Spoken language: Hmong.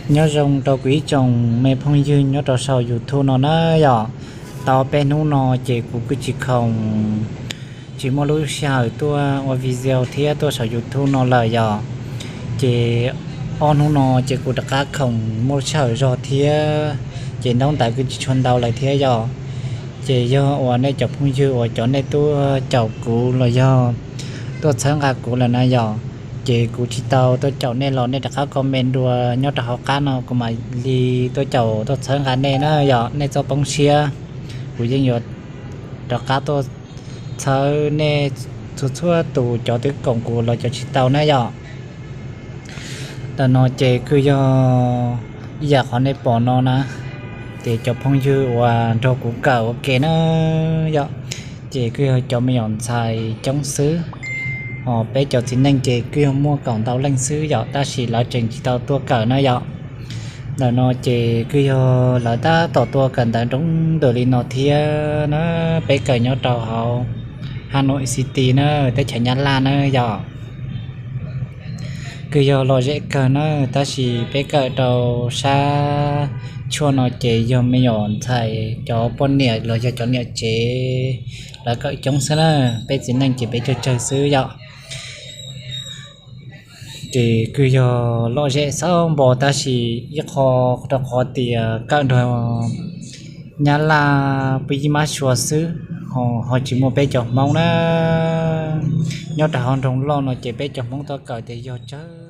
Nyob zoo rau kuv ib tsoom me phooj ywg nyob rau saum YouTube no na yom. Tau peb hnub no ces kuv kuj tsis khoom, tsis muaj lub sij hawm tuaj ua video thiab tuaj saum YouTube no lawm yom. Ces ob hnub no ces kuv rov qab khoom muaj lub sij hawm zog thiab, ces ntaub ntawv kuj tsis tshua ntau lawm thiab yom. Ces yog uas nej cov phooj ywg uas cov nej tuaj caum kuv los yog tuaj txhawb nqa kuv lawm na yom, ces kuv tsis tau tuaj caum nej los nej rov qab comment dua nyob rau hauv qab no kuv mam li tuaj caum tuaj txhawb nqa nej na yom. Nej txhob poob siab, kuv yeej yuav rov qab tuaj txhawb nej txhua txhua tus cov twb koom kuv los cov tsis tau na yom. Ntawm no ces kuj yog ib yam qhov nej pom no na, ces cov phooj ywg uas nrog kuv kawm ua ke na yom, ces kuj yog cov me nyuam ntxhais coob xwb. Ho peb cov txiv neej ces kuj yog muaj kaum ntau leej xwb yom, tab sis lawv tseem tsis tau tuaj kawm na yom. Ntawm no ces kuj yog lawv tab tom tuaj kawm ntawv nroo ntws li no thiab na. Peb kawm nyob rau hauv Hà Nội City na, teb chaws Nyab Laj na yom. Kuj yog lom zem kawg na, tab sis peb kawm rau sab tshuaj no ces yog me nyuam ntxhais cov poj niam los yog cov niam tsev lawv kawm coob xwb na, peb txiv neej ces peb tsawg tsawg xwb yom. Ces kuj yog lom zem xwb npo, tab sis ib qho rau qhov tias kawm nrog Nyab Laj pw ib mab sua xwb, ho tsis muaj peb cov Hmoob na. Nyob rau hauv nroog loj no ces peb cov Hmoob tuaj kawm ces yog tsawg